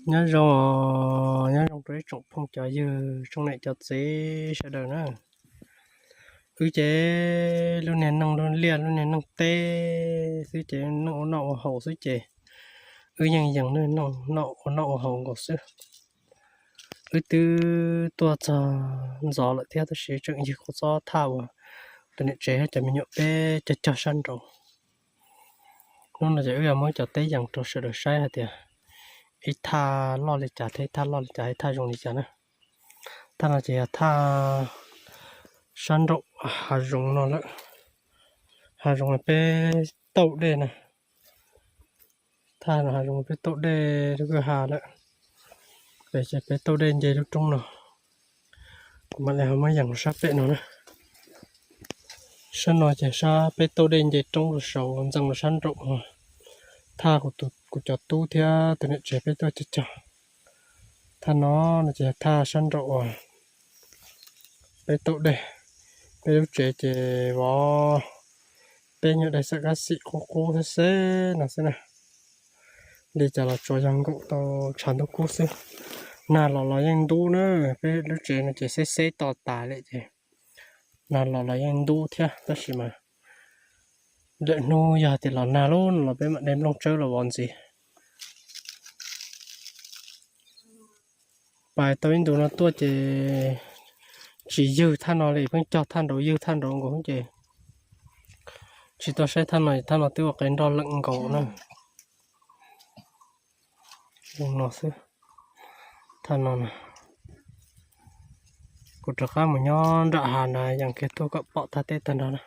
Nyob zoo, nyob zoo rau ib tsoom phooj cov ywg tsoom niam cov txiv sawv daws na. Wb ces lub niag neej lub liaj lub niag neej teb xwb ces neej ua noj ua haus xwb ces wb yeej yees noj ua noj ua haus nkaus xwb. Wb twb tuaj txog ntxov lawm thiab tab sis tseem ywg kua txob thaj uas tus niam tsev thiab cov me nyuam peb cog cog sab nraud. Hnub no ces wb yuav muab cov teb yees rau sawv daws saib hais tias ib thaj loj li cas thiab ib thaj loj li cas, ib thaj zoo li cas na. Thaj no ces yog thaj sab nraum hav zoov no lawm. Hav zoov peb tauj dej na. Thaj no hav zoov peb tauj dej lub kwj ha lawm. Peb ces peb tauj dej nce lub roob no. Kuv mam li ho muab yees sab pem no na. Sab no ces sab peb tauj dej nce roob rau saud ntxees rau sab nraum. Thaj kuv cov tub thiab tus niam tsev peb tuaj cog cog. Thaj no no ces thaj sab nraum uas peb tauj dej. Peb lub tsev ces vov peb nyuag daim xawm kab xim qub qub xwb xwb no xwb na. Li cas los tsuas yog nkaum tau tshav ntuj kub xwb. Nag los los yeej ntub na. Peb lub tsev no ces xeb xeb to tas li ces nag los los yeej ntub thiab tab sis mas lwm hnub yog tias los nag lawm no los peb mam de nplooj tsawb los vov ntxiv. Pais tau ib ntus no tuaj ces tsis ywg thaj no li, pheej cog thaj nraud ywg thaj nraud nkaus ces tsis tuaj saib thaj no, thaj no twb ua qe nroj leem nkaus na. Zoo no xwb. Thaj no, kuv rov qab mus nyob nram hav na, yees kiag tuaj kom pom thaj teb tag nrho na.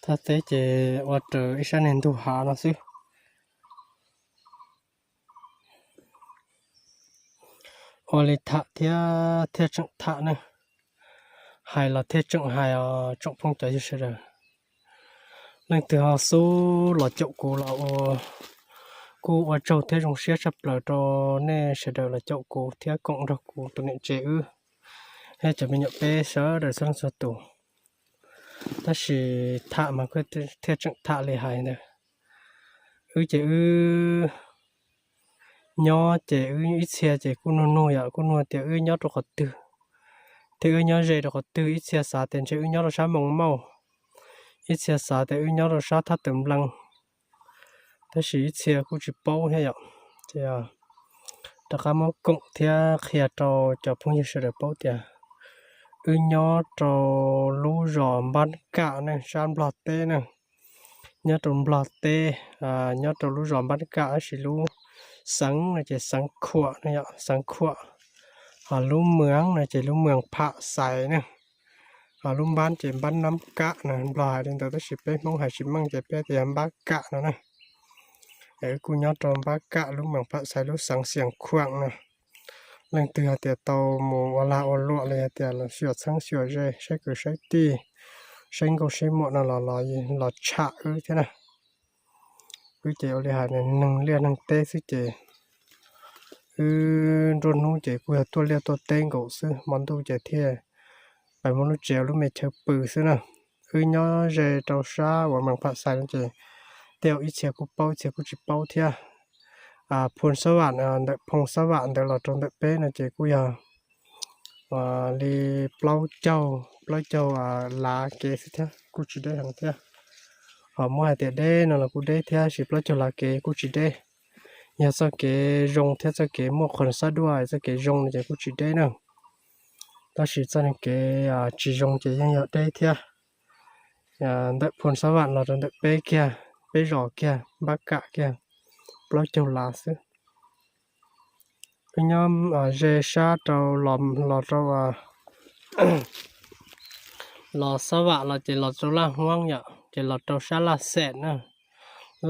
Thaj teb ces ua raws ib sab niag ntug hav no xwb. Ua li tham thiab thiaj tseem tham ne, hais los thiaj tseem hais os tsoom phooj cov ywg sawv daws. Leej twg ho xub los caum kuv los ua, kuj ua tsaug thiab zoo siab tshaj plaws rau nej sawv daws los caum kuv thiab koom nrog kuv tus niam tsev wb thiab cov me nyuam peb sawv daws txhua leej txhua tus. Tab sis tham mas thiaj tseem tham li hais ntawd. Wb ces wb nyob ces wb ib txhia ces kuj nug nug yom, kuj nug tias wb nyob rau qhov twg thiab wb nyob ze rau qhov twg. Ib txhia xav tias ntshe wb nyob rau sab Moos Mauj, ib txhia xav tias wb nyob rau sab Thaj Tawm Nplees, tab sis ib txhia kuj tsis paub thiab yom. Ces rov qab muab koom thiab qhia rau cov phooj ywg sawv daws paub tias wb nyob rau lub zos Npab Kam ne, sab Nplog teb ne. Nyob rau Nplog teb, nyob rau lub zos Npab Kam tab sis lub xeev no ces xeev Khuam no yom, xeev Khuam. Ho lub moos no ces lub moos Pham Xais ne. Ho lub npab ces npab Nab Kam no, Nplog hais li ntawd tab sis peb Hmoob hais tsis meej ces peb tias Npab Kam no na. Es wb kuj nyob rau Npab Kam lub moos Pham Xais lub xeev Xias Khuam no. Leej twg hais tias tau mus ua lag ua luam los yog tias los xyuas txheeb xyuas ze saib kwv saib tij, saib nkauj saib muam no los los tsham wb thiab na. Wb ces ua li hais neeg liaj neeg teb xwb ces wb nruab hnub ces kuj yog tuaj liaj tuaj teb nkaus xwb, hmo ntuj ces thiaj pais muab lub tsev ua lub me chaw pw xwb na. Wb nyob ze rau sab uas moos Pham Xais no ces tej zaum ib txhia kuj paub ib txhia kuj tsis paub thiab. Phoo Xab Vam, ntawm Phoo Xab Vam ntawd los rau ntawm peb no ces kuj yog li plaub caug, plaub caug lav kev xwb thiab kuj tsis deb heev thiab. Ho muab hais tias deb no los kuj deb thiab tab sis plaub caug lav kev kuj tsis deb. Yog txoj kev zoo thiab txoj kev muaj qhov xab duaj, txoj kev zoo no ces kuj tsis deb na. Tab sis txoj kev tsis zoo ces yeej yog deb thiab. Ntawm Phoo Xab Vam los rau ntawm peb kiag, peb zos kiag, Npab Kam kiag, plaub caug lav xwb. Wb nyob ze sab rau los rau los Xab Vam los ces los rau Laj Huab yom, ces los rau sab Laj Xeem na,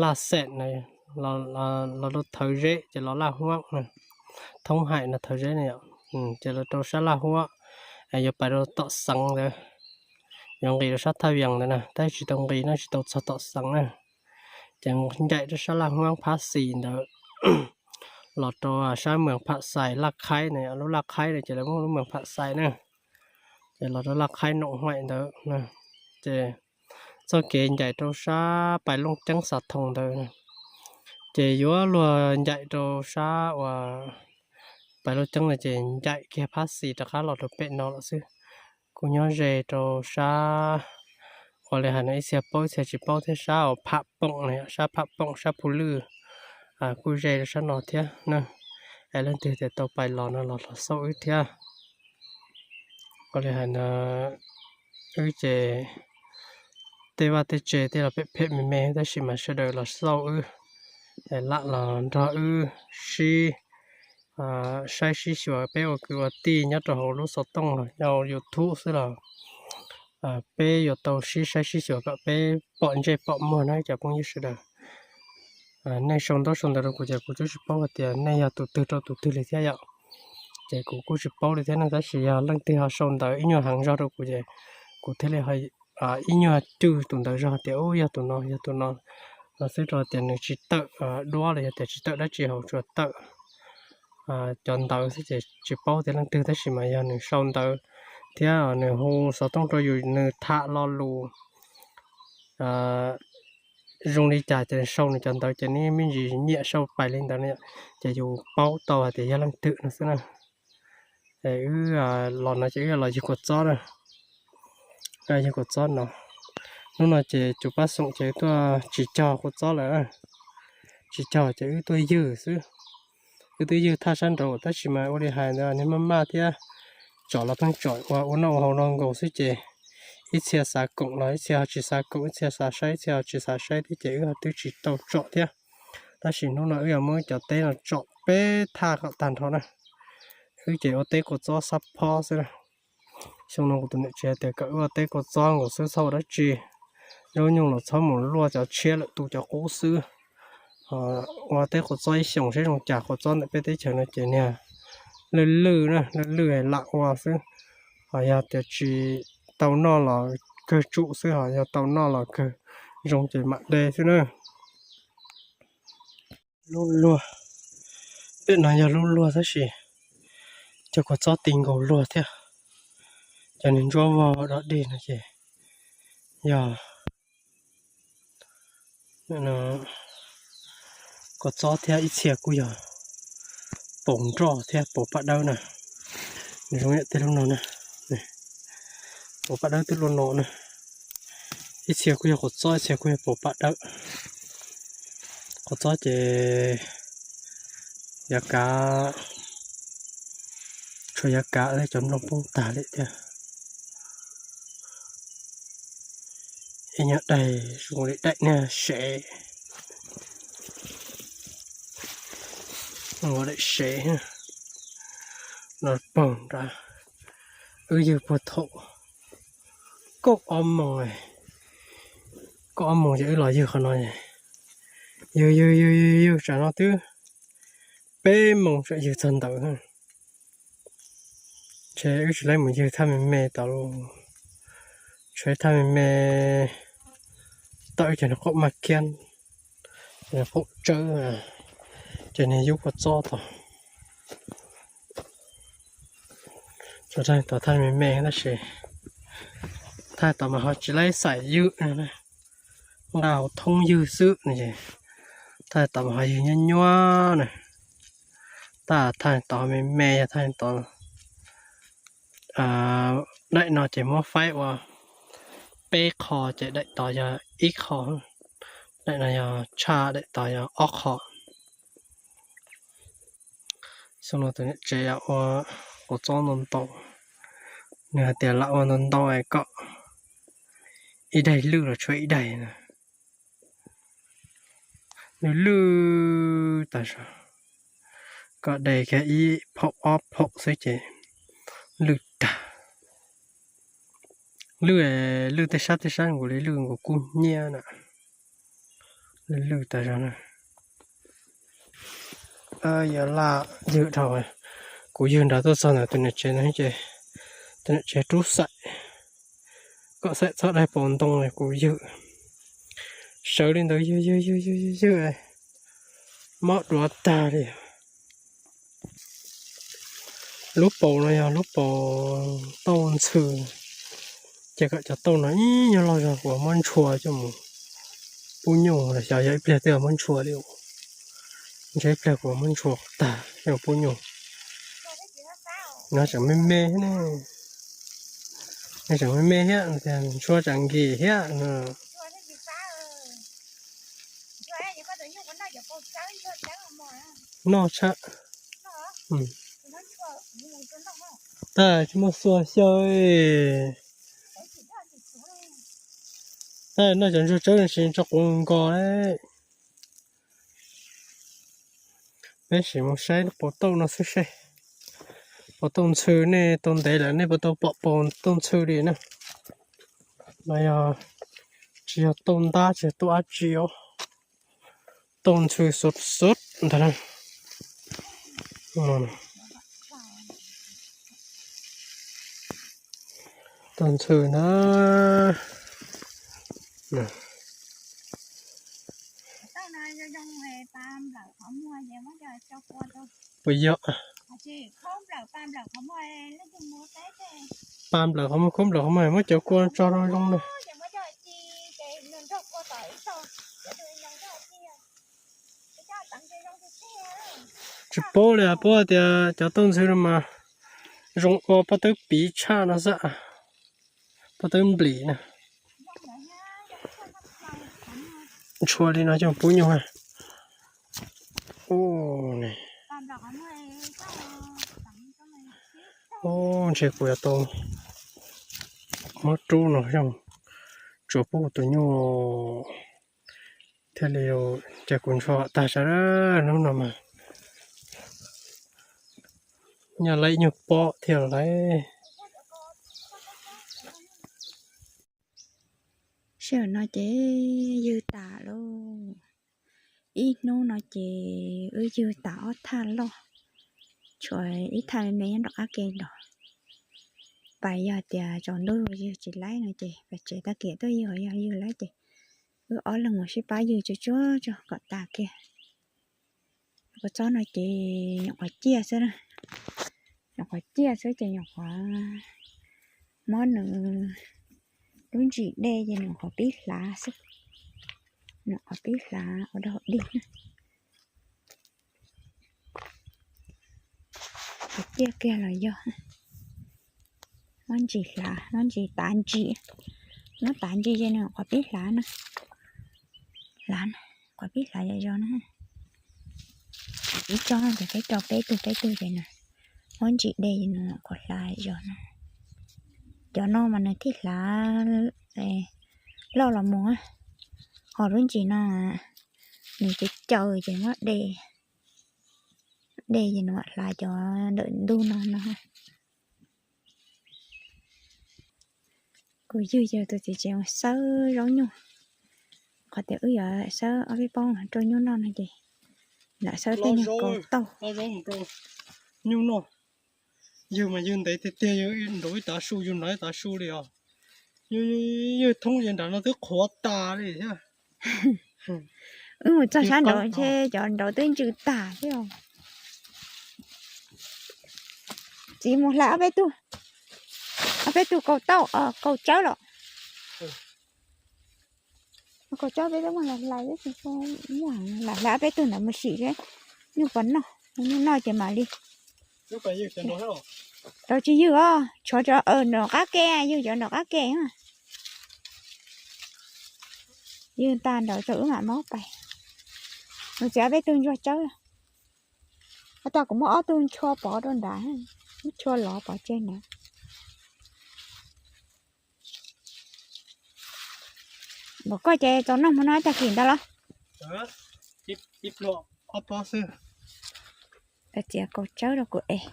Laj Xeem na, los rau Thawv Zeb ces los Laj Huab na, thoob hais no Thawv Zeb na yom, ces los rau sab Laj Huab, yuav pais rau tom Xeev ntawd, yuav nqis rau sab Thaj Vias ntawd na, tab sis tsis tau nqis no tsis tau txog tom Xeev na, ces ncaim rau sab Laj Huab phab xis ntawd los rau sab moos Pham Xais Laj Khaib na, lub Laj Khaib na ces lawv muab lub moos Pham Xais na, ces los rau Laj Khaib Noom Huaim ntawd, ces txoj kev ncaim rau sab Pais Looj Ceeb Xav Thoos ntawd, ces Ces yuav luag ncaim rau sab uas pais luaj ceeb ntawd ces ncaim kiag phab xis rov qab los rau pem no lawm xwb. Kuv nyob ze rau sab uas li hais no ib txhia paub ib txhia tsis paub thiab, sab uas Pham Poom na, sab Pham Poom sab Phu Lwj, kuj ze rau sab no thiab na. Es leej twg tias tau pais los no los los xauj wb thiab. Ua li hais no wb ces tej vaj tej tse tej los phem phem me me tab sis mas sawv daws los xauj wb, lam los nrog wb sib saib sib xyuas peb ua kwv ua tij nyob rau hauv lub xov tooj los yog YouTube xwb los peb yuav tau sib saib sib xyuas kom peb pom ntsej pom muag na cov phooj ywg sawv daws. Nej sau ntaub sau ntawv rau kuv ces kuv twb tsis paub hais tias nej yog tus twg rau tus twg li thiab yom. Ces kuv kuj tsis paub li thiab ne, tab sis yog leej twg ho sau ntawv ib nyuag heev zog rau kuv ces kuv thiaj li ib nyuag cwj tus ntawd zog tias ub yog tus no yog tus no no xwb, rau tias nws tsis tawm duab los yog tias tsis tawm dab tsi hauv, tsuas tawm cov ntawv xwb ces tsis paub tias leej twg, tab sis mas yog nws sau ntawv thiab nws hu xov tooj rau yus, nws tham lo lus zoo li cas ces sau nws cov ntawv ces nws me ntsis nyiam sau pais li ntawd na, ces yus paub tau hais tias yog leej twg no xwb na. Wb los no ces wb los ywg kua txob na. Ywg kua txob no, hnub no ces cov pab xoom ces wb tuaj tsis cog kua txob lawm. Tsis cog ces wb tuaj ywg xwb. Wb twb ywg thaj sab nraud tab sis mas ua li hais ntawd niag maj maj thiab, tsom los pheej tsom ua ua noj ua haus no nkaus xwb ces ib txhia xav koom los ib txhia ho tsis xav koom, ib txhia xav saib ib txhia ho tsis xav saib thiab ces wb ho twb tsis tau tsom thiab. Tab sis hnub no wb yuav muab cov teb no tsom peb thaj kom tag nrho na. Wb ces ua teb kua txob xab phob xwb na. Xyoo no kuv tus niam tsev tias kom wb ua teb kua txob nkaus xwb txhob ua dab tsi, zaub nyuj los txhob mus luaj cov tshiab lawm tu cov qub xwb. Ua teb kua txob ib xyoos seb zoo cas, kua txob ntawm peb teb chaws no ces niag lwj lwj na, lwj lwj lam ua xwb. Ho yog tias tsis tau noj los kawg tsum xwb, ho yog tau noj los kawg zoo ces mam de xwb na. Lub luag, pem no yog lub luag tab sis cov kua txob ti nkaus luag thiab. Cov niag ntsuab vog dog dig no ces yog kua txob thiab ib txhia kuj yog paus nroj thiab paus paj dawb na. Nws zoo yam tej lub no na, paus paj dawb twb luaj no na. Ib txhia kuj yog kua txob ib txhia kuj yog paus paj dawb. Kua txob ces yav kav, tshuav yav kav cov nplooj poob tag li thiab. Ib nyuag daim zoo li daim niag sev, daim sev no paug nrad. Wb ywg puag thaum kaum ob moos, kaum ob moos ces wb los ywg qhov no. Ywg ywg ywg ywg ywg tsam no twb peb moos tsam ywg txog ntawd. Ces wb tsis laib mus ywg thaj me me tod lauj. Tshuav ib thaj me me tawm cov niag qaum maj khiab, qaum tsawb, ces niag yub kua txob tod. Tsuas thaj tod thaj me me tab sis thaj tod mas ho tsis laib xaim ywg, nqa hauv thoob ywg xwb no es thaj tod mas ho ywg nyuab nyuab na. Tab thaj tod me me yog thaj tod. Daim no ces muab faib ua peb qho ces daim tod yog ib qho, daim no yog tshaj daim tod yog ob qho. Xyoo no tus niam tsev ua kua txob ntau ntau, nws hais tias lam ua ntau ntau es kom ib daim lwj los tshuav ib daim na. Lwj lwj tas zog, kom de kiag ib phaum ob phaum xwb ces lwj tag. Lwj, lwj tej sab tej sab nkaus li lwj nkaus kub hnyiab na. Lwj lwj tas zog na. Yuav laj ywg dhau, kuv ywg nrad tuaj txog ntawm tus niam tsev no ces tus niam tsev rub xaim, kom xaim txhob daig paus ntoo, kuv ywg sawv li ntawd ywg ywg ywg ywg ywg, mob duav tag li. Lub paus no yog lub paus tauj ntxhw, ces kom cov tauj no ib nyuag loj zog kuv muab ntshua coj mus pub nyuj los xyov yog ib pliag twb muab ntshua li. Ntshe ib pliag kuv muab ntshua tag zoo pub nyuj. No tseem me me thiab ne. No tseem me me thiab, ntshua tseem nkim thiab. Noj tshaj. Tag tsis muaj xuas xyaw. Tag noj cov ntsuag tsawb no tsis tso quav nkos. Peb sim mus saib lub paus tauj no xwb seb. Paus tauj ntxhw nej tau ntev lawm nej puas tau pom paus tauj ntxhw li na. No yog tsis yog tauj ntab tsis yog tauj dab tsi os. Tauj ntxhw xov xov ntag na. Tauj ntxhw na. Puas yog? Pa nplawm qhov muag, khaub nplawm qhov muag muab cov kua tso rau zoo na. Tsis paub li, paub tias cov tauj ntxhw no mas zoo ua pob tawb piv tshaj no xwb. Pob tawb nplim na. Ntshua li no coj pub nyuj. Ntshe kuv yuav tau muab rub no zoo tsuav pub tus nyuj thiaj li. Ces kuv ntshua tag sawv hnub no mas nyob lawm nyuag pob thiab lawm. Sij hawm no ces ywg tas lauj. Ib hnub no ces wb ywg tas ob thaj loj, tshuav ib thaj me me nyob nram qab ke nrod. Pas yog tias tsaus ntuj ywg tsis laib no ces pas tsev tag kis tuaj ywg, yog ywg laib ces wb ob leeg mus sib pab ywg tsuag tsuag tso kom tas kiag. Kua txob no ces nyuam qhuav ciaj xwb na, nyuam qhuav ciaj xwb ces nyuam qhuav muab nws lub ntsis dej ces nws qhuav pib hlav xwb, nws qhuav pib hlav ua dog dig na. Qhuav ciaj kiag los yog muab ntsis hlav, muab ntsis tav ntsis, muab tav ntsis ces nws qhuav pib hlav na, hlav, qhuav pib hlav zom zaws na. Ib tsob ces peb rau peb tug peb tug ces nws muab ntsis de ces nws qhuav hlav zom zaws na. Cov no mas nws thiaj hlav loj los mus, ho lub ntsis no nws caw caw ces muab de, de ces nws mam hlav cov ntawm ntug no no. Kuv ywg yog tus txiv tsev mus xawb zaub nyuj, qhov tias wb yuav xawb ob peb pob rau nyuj noj no ces lam xawb tej nyuag kaus tauj. Nyuj noj, ywg mas ywg ntev tiag tiag, ywg nraud ib tav su, ywg nraud ib tav su li os. Ywg thoob ces nram no twb qhuav tas li thiab. Wb mus txog sab nraud ntshe cov nraud twb ntsws tas thiab. Txiv mus hlais ob peb tug, ob peb tug kaus tauj, kaus tsawb los. Kaus tsawb peb twb muab hlais hlais, lam hlais ob peb tug ntawd mus sim seb nyuj puas noj, nyuj noj ces mam li. Rau tsis ywg os, tshuav nram qab ke, ywg cov nram qab ke. Ywg tas nraud rau wb mam mob pais. Mus txiav ob peb tug ntsuag tsawb. Ua cas kuv muab ob tug ntshua pov rau nrad, ib tshua lov pov tseg nrad. Npaum koj ces txaus noj hmo no tag kis ntawd los? Ib pluag ob pob xwb. Txiav kaus tsawb rau kuv es.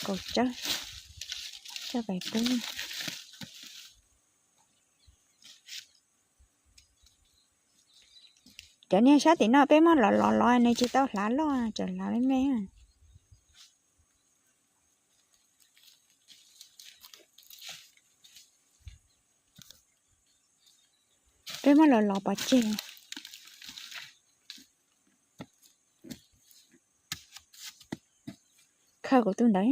Kaus tsawb, tsawb pais pub. Cov niag sab tim no peb muab lov lov lov nws tsis tau hlav loj, tseem hlav me me. Peb muab lov lov pov tseg. Khaws kuv tus ntawd.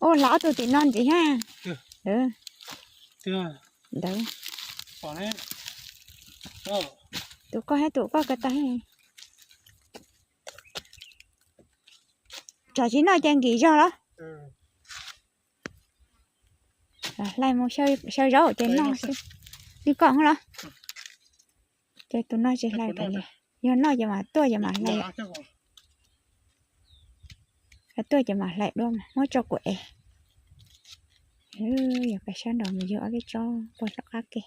Ua hlav ob tug tim no ntxiv ha. Ntawd. Tus koj thiab tus koj ko taw. Tsam tsis noj ces nkim zog los? Hlais mus xyaw zaub ces noj xwb. Li koj los? Ces tus no tsis hlais, yog noj ces mam tuaj ces mam hlais. Tuaj ces mam hlais dua mas muab tso kuv es. Yog pais sab nraud mus ywg ob peb tsob puag tom qab ke.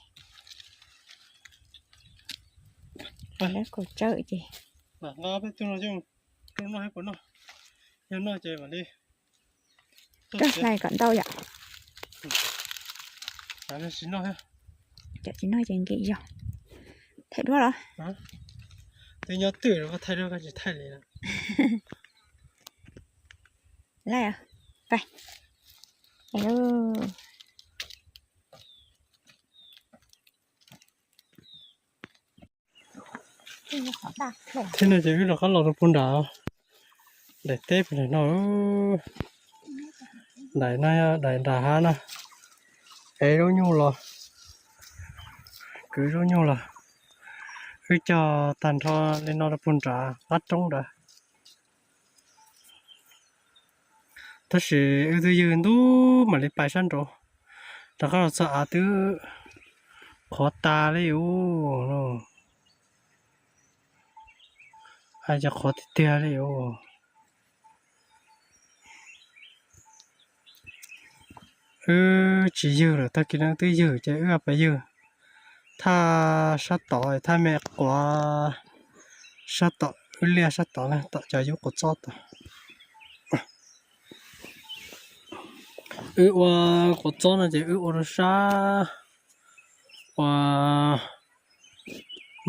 Lawv kaum tsawm ces koj hlais kom ntau yom. Cov tsis noj ces nkim zog. Thaij duab los? Twb nyob twj, thaij duab tsis thaij li. Lawm, pais. Thiab no ces wb rov qab los rau puag nram, daim teb puag nram no. Daim no yog daim nram hav na. Ev zaub nyuj los, kwv zaub nyuj los. Wb cog tag nrho li no rau puag nram qab roob nrad. Tab sis wb twb ywg ntuj mam li pais sab nraud, rov qab los txog av twb qhuav tas li ub. Hais tias qhuav tiag tiag li ub. Wb tsis ywg lawm, tag kis no twb ywg ces wb pais ywg thaj sab tod, thaj me quav sab tom wb liaj sab tod na, tom cov yub quav txob tod. Wb ua quav txob no ces wb ua rau sab uas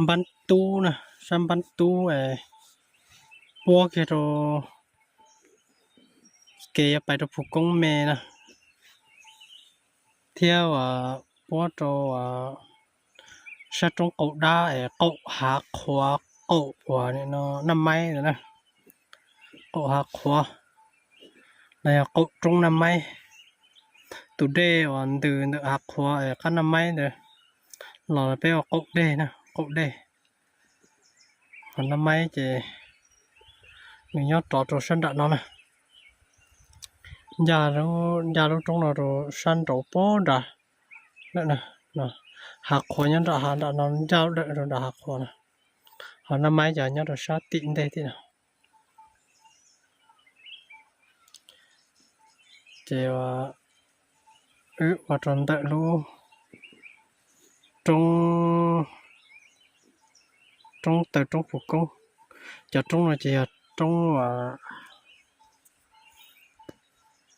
npab tub na, sab npab tub es puab kiag rau kev yuav pais rau Phu Koob me na, thiab uas puab rau sab roob qaum dab es qaum hav qhuav, qaum uas Naj Maib ntawd na, qaum hav qhuav los yog qaum roob Naj Maib. Tus dej uas ntws ntawm hav qhuav es qab Naj Maib ntawd los peb ua qaum dej na, qaum dej. Ho Naj Maib ces nws nyob rov rau sab nram no na, ncaj lub roob no rau sab nraud puag nrad lawm na. Hav qhuav nyob nram hav nram no, ncaj lawm rau nram hav qhuav na. Ho Naj Maib ces nyob rau sab tim ntej tim no. Ces wb ua rau ntawm lub roob, roob taw roob Phu Koob. Cov roob no ces yog roob,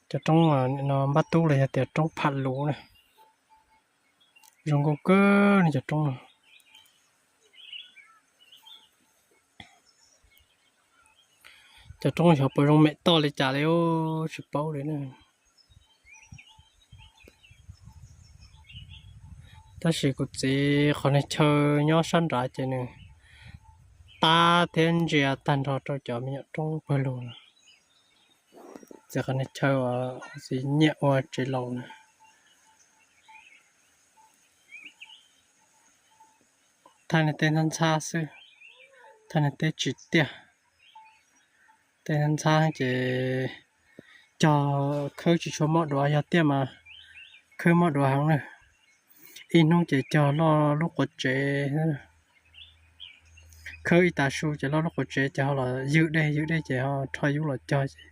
cov roob no npab tub los yog tias roob Pham Luv na. Zoo nkauj kawg li cov roob no. Cov roob xyov puas zoo mem toj li cas li, tsis paub li na. Tab sis kuv txiv qhov niag chaw nyob sab nrad ces nws tab thiab ntsia tag nrho rau cov me nyuam roob pawg lug no. Txiv qhov niag chaw uas txiv nyiam ua tsev laus na. Thaj niag teb ntxhab ntxhab xwb, thaj niag teb tsis tiaj. Teb ntxhab ntxhab ces cog khawb tsis tshua mob duav, yog tiaj mas khawb mob duav heev na. Ib hnub ces cog loj lub quav tsev. Khawb ib tav su ces loj lub quav tsev ces ho los ywg dej, ywg dej ces ho rho yub los cog ces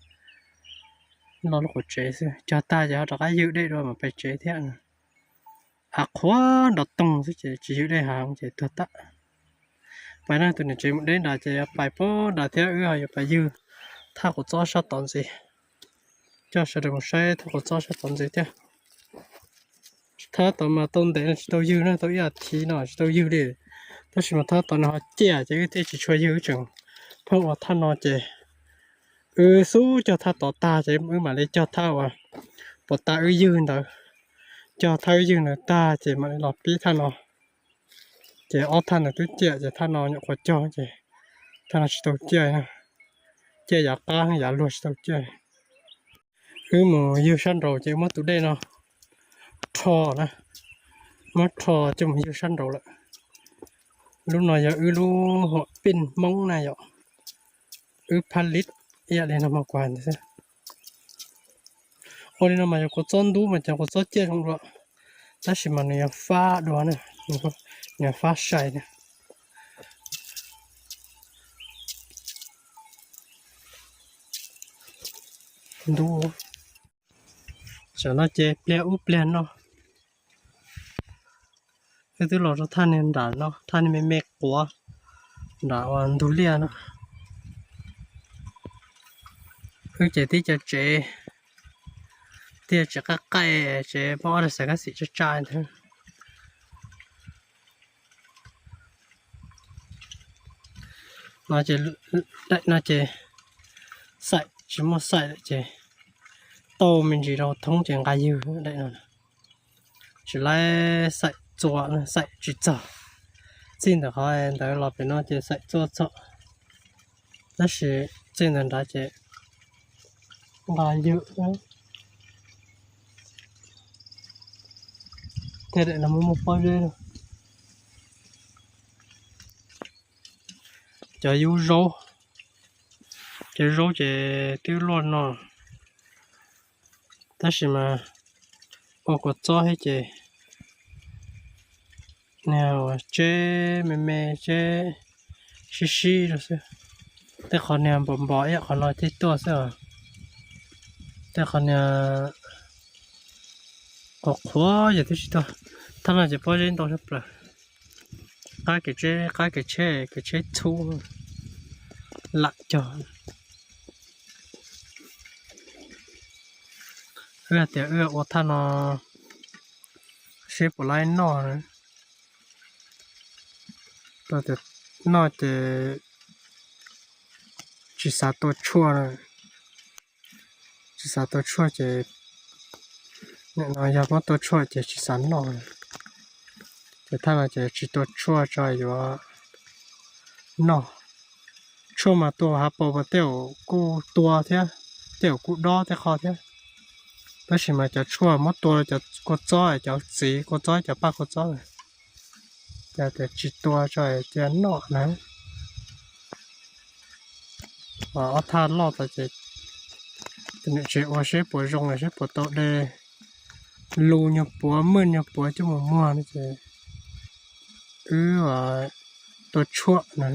loj lub quav tsev xwb. Cog tag ces ho rov qab ywg dej dua mam pais tsev thiab. Hav qhuav nrov toog xwb ces tsis ywg dej heev ces tuag tag. Pais na, tus niam tsev mus deb nrad ces pais puag nrad thiab wb ho yuav pais ywg thaj quav txob sab tod ntxiv. Coj sawv daws mus saib thaj quav txob sab tod ntxiv thiab. Thaj tod mas tau ntev no tsis tau ywg na, tau ib as thiv no tsis tau ywg li. Tab sis mas thaj tod nws ho ciaj ces wb thiaj tsis tshua ywg, wb tseem pheej ua thaj no ces wb xub cog thaj tod tag ces wb mam li cog thaj uas puas tas wb ywg ntawd. Cog thaj wb ywg ntawd tag ces mam li los pib thaj no. Ces ob thaj ntawd twb ciaj ces thaj no nyuam qhuav cog ces thaj no tsis tau ciaj na. Ciaj yav qab yav luag tsis tau ciaj. Wb mus ywg sab nraud ces wb muab tus dej no rho na, Muab rho coj mus ywg sab nraud lawm. Lub no yog wb lub huam pij Hmoob na yom. Wb phab lib ib yam li no mas kuv hais ntawd xwb. Ua li no mas yog kua txob ntub mas cov kua txob ciaj zoo dua, tab sis mas nws yog fab dua na, nws yog fab sai na. Ntub. Tam no ces pliag ub pliag no, wb twb los rau thaj niag nram no, thaj niag me me quav nram uas ntug liaj no. Wb ces tib co tsev, tib co tsev qaij qaij, tsev muab ob daim xaim kab xim tsa tsa ntawd. No ces, daim no ces xaim tsis muaj xaim lawm ces tau me ntsis rau thoob ces nqa ywg daim no. Tsis laib xaim txua, xaim tsis txog. Txij ntawm qhov ntawd los pem no ces xaim txua txog, tab sis txij ntawm nrad ces nqa ywg. Thiab daim no muaj muaj pob zeb. Cov yub zaub, cov zaub ces twb luaj no, tab sis mas ua kua txob thiab ces niag tseb me me tseb sib sib rau xwb. Tej qhov niag npos npos ib yam qhov no thiaj tuaj xwb os. Tej qhov niag qhuav qhuav ces twb tsis tuaj. Thaj no ces pob zeb ntau tshaj plaws. Qab kev tsheb, qab kev tsheb, kev tsheb txhub lam cog. Wb hais tias wb ua thaj no seb puas laib noj na. Tias noj ces tsis xav tua tshuaj na. Tsis xav tua tshuaj ces, nim no yog muab tua tshuaj ces tsis xav noj. Ces thaj no ces tsis tua tshuaj tso yuav noj. Tshuaj mas tua hav paus mas tej zaum kuj tua thiab, tej zaum kuj dob tej qho thiab. Tab sis mas cov tshuaj muab tua cov kua txob, cov txiv kua txob, cov paj kua txob, ces tias tsis tua tso cia noj na. Ob thaj loj tas ces tus niam tsev ua seb puas zoo, seb puas tau de lus nyuag puav, maj nyuag puav coj mus muag no ces wb tua tshuaj na.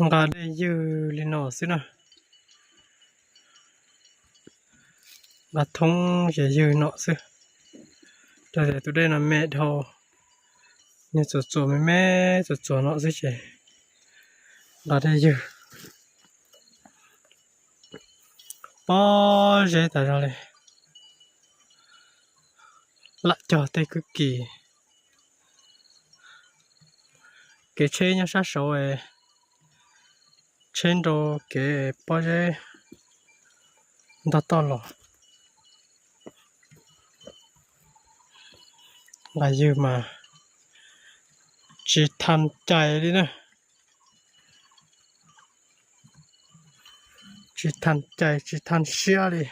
Nqa dej ywg li no xwb na. Nqa thoob ces ywg no xwb. Rau tias tus dej no me dhau, nws txuas txuas me me txuas txuas no xwb ces nqa dej ywg. Pob zeb tas zog li, lam cog tej kwj kis. Kev tsheb nyob sab saud, tsheb nrau kev pob zeb ntog toj los. Nqa ywg mas tsis thas cai li na. Tsis thas cai tsis thas siab li.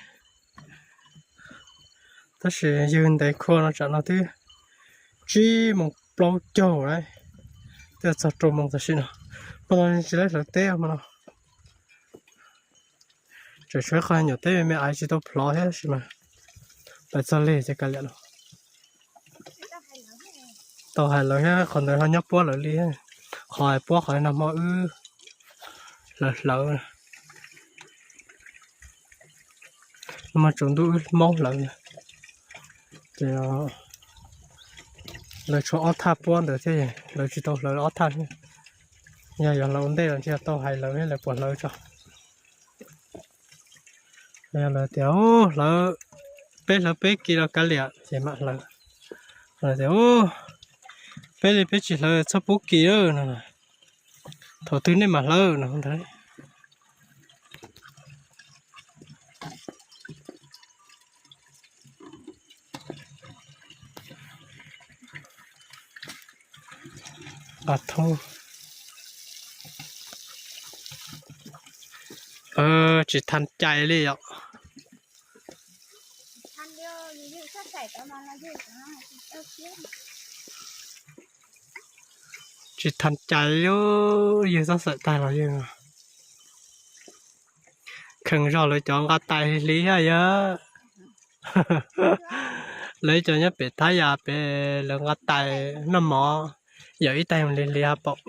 Tab sis ywg ntev khua no tsam no twb tsib moos plaub caug lawm, twb txog rau moos tam sim no. Hmo no tsis laib hlawv teb hmo no. Tseem tshuav qhov nyuam teb me me aiv tsis tau plhov thiab tab sis mas pais txog lig ces kav liam los. Tau hais lawv thiab, qhov ntawd ho nyob puab lawv li. Qhov hais puab qhov no hmo wb hlawv hlawv. Hmo tsaus ntuj wb maub hlawv. Ces lawv tshuav ob thaj puab ntawd thiab, lawv tsis tau hlawv ob thaj thiab. Yog yuav hlawv ua ntej los ntshe tau hais lawv thiab lawv puas hlawv tso. Yog lawv tias hlawv, peb hlawv peb kis los kav liam ces mam hlawv. Lawv tias peb li peb tsis hlawv txhob pub kis lawm no. Thaum twg nej mam hlawv no ntag. Nqa thoob. Tsis thas cai li yom. Tsis tham cai li, yawg txhob xav tag los yawg kheev zog lawv cov nqa tais hli hli thiab yawg. Lawv cov nyob pem thab yas pem lawv nqa tais noj mov, yawm ib teg mus hli hli hav paus,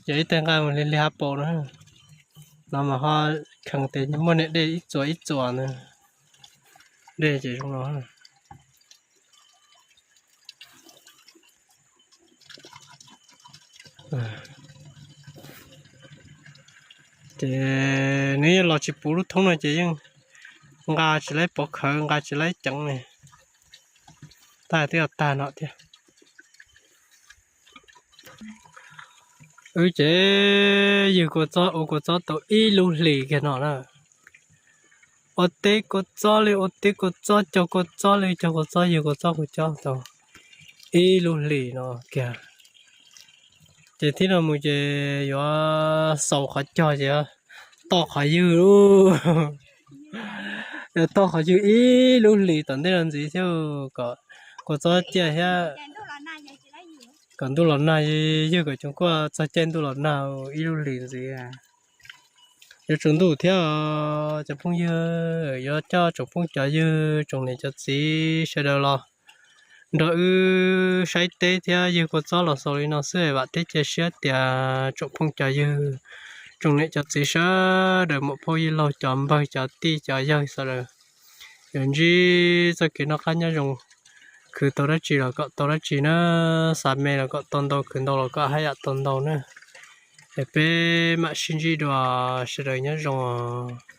yawm ib teg nqa mus hli hli hav paus na. No mas ho kheev tias muaj niam dej ib txuas ib txuas na. Dej ces zoo no. Ces nws los tsis puv lub thoob no ces yeej nqa tsis laib pov khawv, nqa tsis laib ceev li. Tag twb yog tag no thiab. Wb ces ywg kua txob ua kua txob tau ib lub hlis kiag no na. Ua teb kua txob li ua teb kua txob, cog kua txob li cog kua txob, ywg kua txob kua txob tau ib lub hlis no kiag. Ces tib no mus ces yuav xaus qhov cog ces toj qhov ywg lauj. Yuav toj qhov ywg ib lub hlis tom ntej no ntxiv thiab kom kua txob ciaj thiab kom ntuj los nag, ywg kom cov kuaj txog caij ntuj los nag ib lub hlis ntxiv. Yuav tsaus ntuj thiab cov phooj ywg, yuav coj tsoom phooj cov ywg tsoom niam cov txiv sawv daws los nrog wb saib teb thiab ywg kua txob los xaus li no xwb. Vam thiab cia siab tias tsoom phooj cov ywg, tsoom niam cov txiv sawv daws, muam phauj yij laug, cov npawg cov tij cov yawg sawv daws yuav ntsib txoj kev noj qab nyob zoo, khwv tau dab tsi los kom tau dab tsi na, xav me los kom tau ntau, khwv ntau los kom haj yam tau ntau na. Es peb mam sib ntsib dua, sawv daws nyob zoo os.